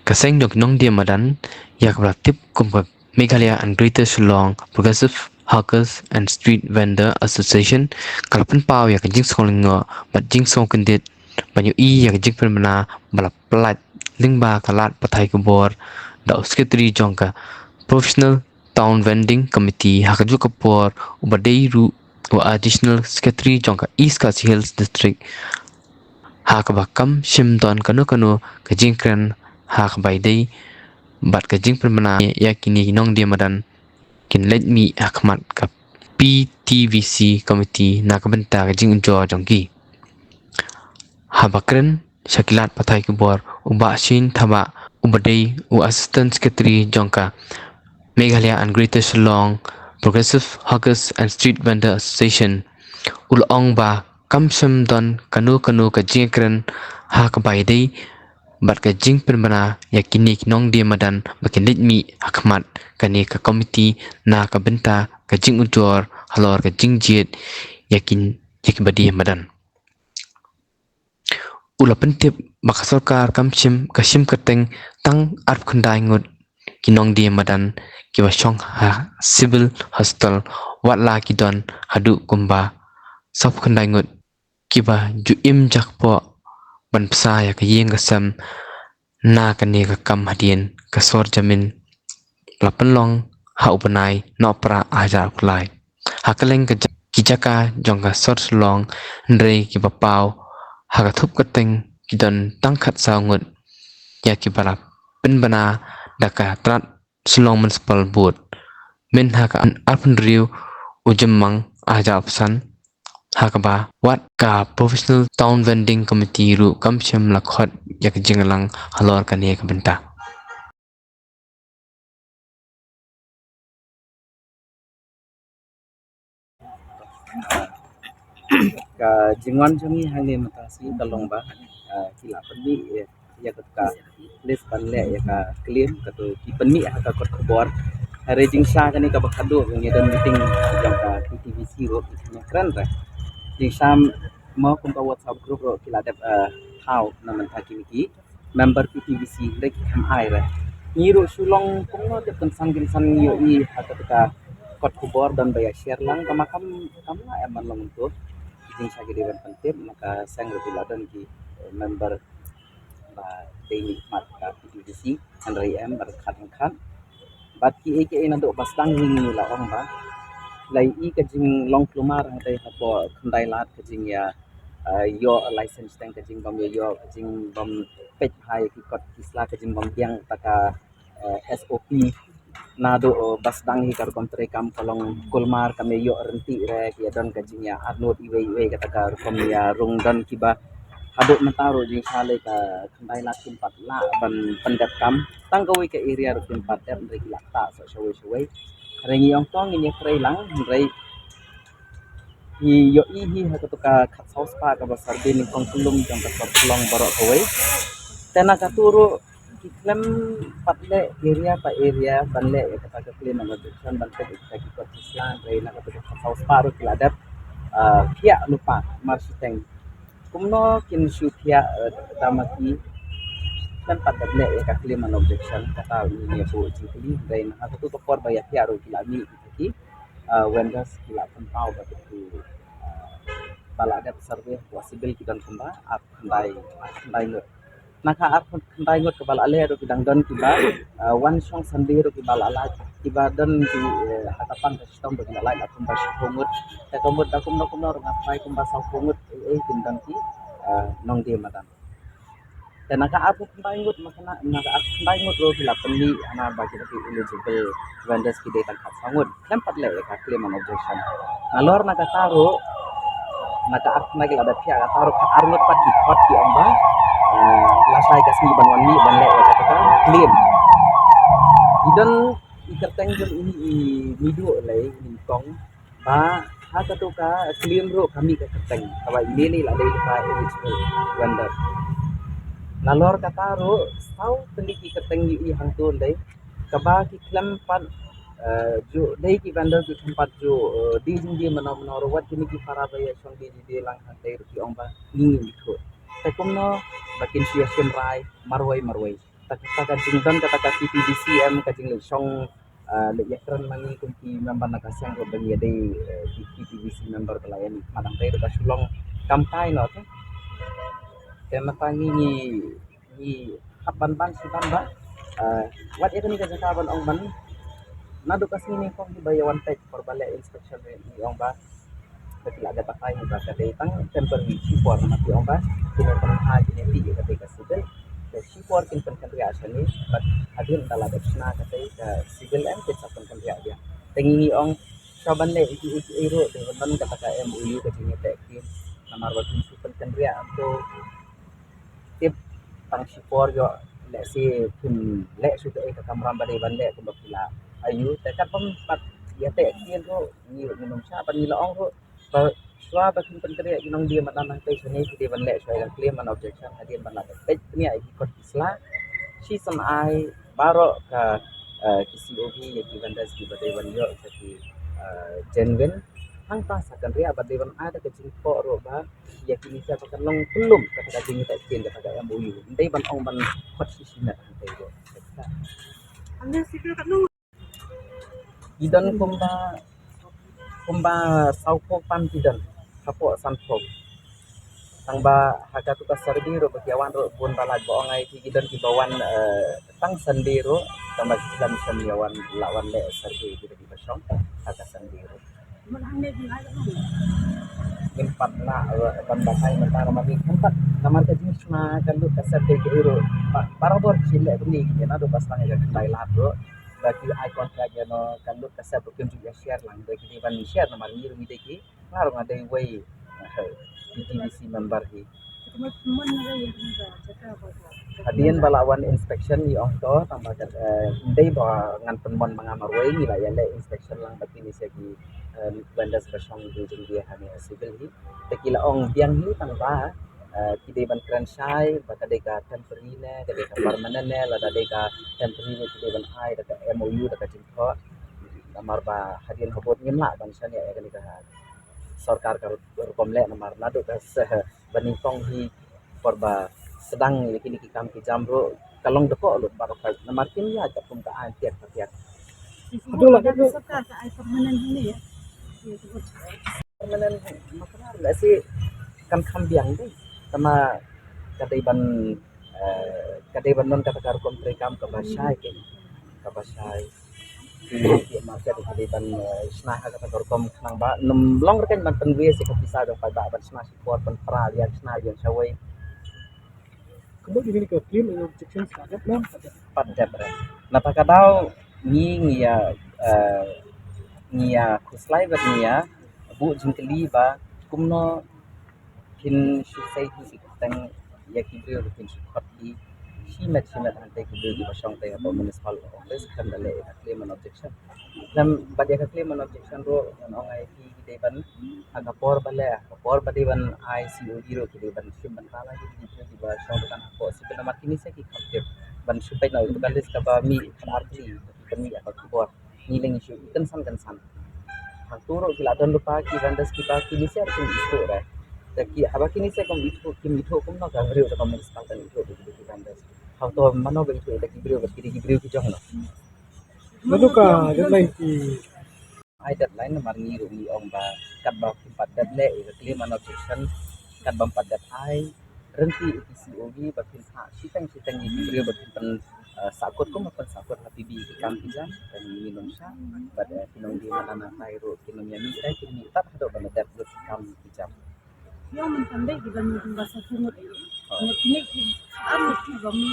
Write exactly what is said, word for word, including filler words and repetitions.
Ka seng jong ki nongdie madan, ïa kaba la tip kum ka Meghalaya and Greater Shillong Progressive Hawkers and Street Vendor Association, ka la pynpaw ïa ka jingsngew lyngngoh bad jingsngew kyndit ban ïohi ïa ka jingpynbna ba la pyllait lyngba ka lad pathai khubor da u Secretary jong ka Professional Town Vending Committee, ha kajuh ka por uba dei ruh u Additional Secretary jong ka East Khasi Hills District, ha kaba kam shym don kano kano ka jingkren ha kaba ïadei bad ka jingpynbna ïa kine ki nongdie madan kin leit mih ha khmat ka P T V C Committee na ka bynta ka jingujor jong ki. Haba kren sha ki lad pathai khubor, u Bah Shane Thabah, uba dei u Assistant Secretary jong ka Meghalaya and Greater Shillong Progressive Hawkers and Street Vendor Association, u la ong ba kam shym don kano kano ka jingkren ha kaba ïadei bad ka jingpynbna ïa kine ki nongdie madan ba kin leit mih ha khmat kane ka committee na ka bynta ka jingujor halor ka jingjied ïa kin, ïa kiba die madan. U la pyntip ba ka sorkar kam shim, ka shim kyrteng tang arphew khyndai ngut ki nongdie madan kiba shong ha Civil Hospital, wat la ki don haduh kumba sawphew khyndai ngut kiba ju im jakpoh ban bsa ïa ka ïing ka sem na kane ka kam hadien ka sor jamin la pynlong ha u bnai Nohprah arhajar arphew lai. Ha kylleng ka ja-, ki jaka jong ka sor Shillong, hynrei kiba paw ha ka thup kyrteng ki don tang khatsaw ngut ïa kiba la pynbna da ka tnat Shillong Municipal Board. Myn ha ka arphew hynriew u Jymmang arhajar arphew san, ha kaba wat ka Professional Town Vending Committee ruh kam shym la khot ïa ka jingïalang halor kane ka bynta. Ka jingwan jong ngi hangne mynta shi ka long ba, ah, ki la pynmih ïa, ïa ka, ka list ban leh ïa ka claim, kato ki pynmih ha ka kot khubor. Hynrei jingshisha kane kaba khatduh ngi don meeting jong ka P T V C ruh ki kren re. Jingshisha mo kumba WhatsApp group ruh ki la dep, ah, thaw na mynta kine ki member P T V C da ki kham ai re. Ngi ruh shu long kumno te kynsan kynsan ngi ïohi ha kata ka kot khubor don ba ïa share lang, kama kam, kam lah em ban long to. Jingshisha ki dei ban pyntip, na ka seng ruh ki la don ki, eh, member ba dei mihkhmat ka P T V C, hynrei em ba ryngkat ryngkat. Bad kiei kiei naduh ba sdang hi ngi la ong ba la ïohi ka jinglong kulmar hangtei hapoh khyndai lad ka jingïa, ah, ïoh license teng, ka jingbym ïa ïoh, ka jingbym peit bha ïa ki kot ki sla, ka jingbym biang kata ka, eh, S O P. Naduh, eh, ba sdang hi ka rukom treikam ka long kulmar, kam ïa ïoh ryntih re, ki ïa don ka jingïa arngut iwei iwei kata ka rukom ïa rung, don kiba haduh mynta ruh jingshisha lei ka khyndai lad kim pat lah ban pyndep kam. Tang kawei ka area ruh kim pat dep, hynrei ki la ktah sa shawei shawei. Hynrei ngi ong to ngin ïa trei lang, hynrei ngi ïohi hi ha kato ka khatsaw spah kaba survey nyngkong kyllum jong ka sor Shillong baroh kawei. Te na kato ruh ki khlem pat leh area pa area ban leh ïa kata ka claim and objection, ban peit ïa kita ki kot ki sla, hynrei na kato ka khatsaw spah ruh ki la dep, ah, phiah lypa marshiteng. Kumno kin shu phiah, eh, da ma ki khlem pat dep leh ïa ka claim and objection, kata ngi ïa buh jingkylli. Hynrei na kato ka por ba ïa phiah ruh ki la mih kita ki, ah, vendors ki la pynpaw ba ki, ah, ba la dep survey hapoh civil ki don kumba arphew khyndai, arphew khyndai ngut. Na ka arphew khyndai ngut kaba la leh ruh ki dang don kiba, ah, wan shong Sunday ruh kiba la lait, kiba don ki, eh, ha ka pang ka shitom ruh ki la lait la kumba shiphew ngut. Te ka mut da kumno kumno ruh nga tharai kumba sawphew ngut, eh, eh, kin don ki, ah, nongdie madan. Te na ka arphew khyndai ngut, ma ka na, na ka arphew khyndai ngut ruh ki la pynmih hana ba ki dei ki eligible vendors, ki dei tang khatsaw ngut. Khlem pat leh ïa ka claim and objection. Nalor na kata ruh, na ka arphew khyndai ki la dep phiah, kata ruh khatar ngut pat ki khot ki ong ba, eh, lashai ka sngi ban wan mih ban leh ïa kata ka claim. Ki don i kyrteng jong ine i Miduh Lei Nyngkong, ba ha kato ka claim ruh ka mih ka kyrteng, kaba ine lei la dei ka eligible vendor. Nalor kata ruh saw tylli ki kyrteng ïohi hangto lei, kaba ki khlem pat, eh, ju dei ki vendor, ki khlem pat ju, eh, die jingdie mano mano ruh, wat kine ki para ba ïa shong die jingdie lang hangtei ruh ki ong ba ngi ngim ithuh. Te kumno ba kin shu ïa shim rai marwei marwei. Kata ka jingdon kata ka P T V C em ka jingleit shong, eh, leit ïakren ma ngi kum ki member na ka seng ruh ban ïadei, eh, ki P T V C member ba la ïa mih khmat hangtei ruh ka shu long kam tai noh te. Te mynta ngi ngi ngi hap ban ban shi ban ba, eh, wat ïa kane ka jaka ban ong ban naduh ka sngi nyngkong hi ba ïa wan peit por ba leh inspection ngi ong ba Ba ki la dep batai ba ka dei tang temporary shipor, namar ki ong ba kine pynbha kine tih ïa ka dei ka civil. Te shipor kin pynkynriah shane, bad hadien ba la dep shna ka dei ka civil em kin sa pynkynriah biang. Te ngi ngi ong shuwa ban leh ïa ki ei ei ruh dei ban don kata ka M O U, ka jingïateh ktien. Namar ba kin shu pynkynriah to tip tang shipor ïoh lehse kin leh shu kaei ka kamram ba dei ban leh kumba phi la ïohi. Te kat bym pat ïateh ktien ruh ngi ruh ngim shah ban, ngi la ong ruh ba shuwa ba kin pynkynriah ki nongdie madan hangtei shane ki dei ban leh shuwa ïa ka claim and objection hadien ba la dep peit bniah ïa ki kot ki sla. Shisien ai baroh ka, eh, ki C O V ïa ki vendors kiba dei ban ïoh ïa ki, eh, genuine. Hangta sa kynriah ba dei ban ai da ka jingphoh ruh ba ïa kine sa ba kan long pynlum kata ka jingïateh ktien kata ka M O U. Ym dei ban ong ban khot shi shi met hangtei ruh. Ki don kumba, kumba saw phew pan ki don hapoh san phew. Tang ba ha katu ka survey ruh ba ki ïa wan ruh bun ba lait ba ong ai ki, ki don kiba wan, eh, tang Sunday ruh, tang ba ki khlem shym ïa wan, la wan leh survey ki don kiba shong ha ka Sunday ruh. Ngim pat lah, eh, ban batai mynta namar ngim pat, namar ka jingshna ka lut ka sep dei ki ruh ba, barabor ki leh kumne ki, naduh ba sdang ïa ka khyndai lad ruh ba ki ai contract ïa no ka lut ka sep ruh kim ju ïa share lang, dei ki dei ban share namar ngi ruh ngi dei ki, nga ruh nga dei uwei, eh, P T V C member hi. Hadien ba la wan inspection ngi ong to tang ba, eh, ym dei ba ngan pynmon ma nga marwei, ngi la ïa leh inspection lang bad kine sa ki, eh, vendors ba shong jingdie hangne ha civil hi. Te ki la ong biang hi tang ba, eh, ki dei ban kren shai ba ka dei ka temporary ne ka dei ka permanent ne, lada dei ka temporary ne ki dei ban ai da ka M O U da ka jingthoh. Namar ba hadien habud ngim lah ban shaniah ïa kane ka sorkar ka rukom leh namar naduh ka seh ba nyngkong hi por ba sdang ïa kine ki kam ki jam ruh ka long dkoh lut baroh ka namar kim ïa ka kum ka ai tiak ka tiak. Haduh la ka sorkar ka ai permanent hi ne ïa. Permanent ma ka lehse kan kham biang dei. Tama ka dei ban, eh, ka dei ban don kata ka rukom treikam kaba shai ke. Kaba shai. Ki, ki market ki dei ban, eh, shna ha kata ka rukom khnang ba ym long rkeiñ ban pynwei sa ka pisa jong paidbah ban shna shipor ban pra liang shna liang shawei. Kumno ki dei ka claim and objections ka dep ne? Pat dep re. Nata ka daw ngi ngi ïa, eh, ngi ïa khuslai bad ngi ïa buh jingkylli ba kumno phin shu sei hi shi kyrteng ïa ki briew ba phin shu khot hi shimet shimet hangtei ki briew kiba shong tei hapoh municipal office khlem da leh ïa ka claim and objection. Khlem bad ïa ka claim and objection ruh ngan ong ai ki ki dei ban ha ka por ba leh ha ka por ba dei ban ai C O D ruh ki dei ban shim bynta la ki briew kiba shong dukan hapoh civil namar kine sa ki kham tip ban shu peit na u dukan list kaba mih khatar tylli ki ban mih ha ka keyboard. Ngi leng issue kynsan kynsan. Hangtu ruh ki la don lypa ki vendors kiba ki nisher kim ithuh re. Te ki haba ki nisher kim ithuh kim ithuh kumno ka briew da ka municipal kan ithuh da ki vendors. Hangtu mano ba ithuh da ki briew ba ki dei ki briew ki jong no. Mano ka deadline ki ai deadline namar ngi ruh ngi ong ba katba kim pat dep leh ïa ka claim and objection katba ym pat dep ai ryntih ïa ki C O V ba phin phah shiteng shiteng ïa ki briew ba phin pyn, eh, sahkut kum ba pyn sahkut ha P B ki kam ki jam. Te ngi nym shah bad, eh, ki nongdie madan hangtai ruh ki nym ïa mih te ki mih tat haduh ban da dep lut ki kam ki jam. Ïa mynta dei ki ban mih ba sa ki ngut. Oh. Ngut ki ne ki ar ngut ki ba mih.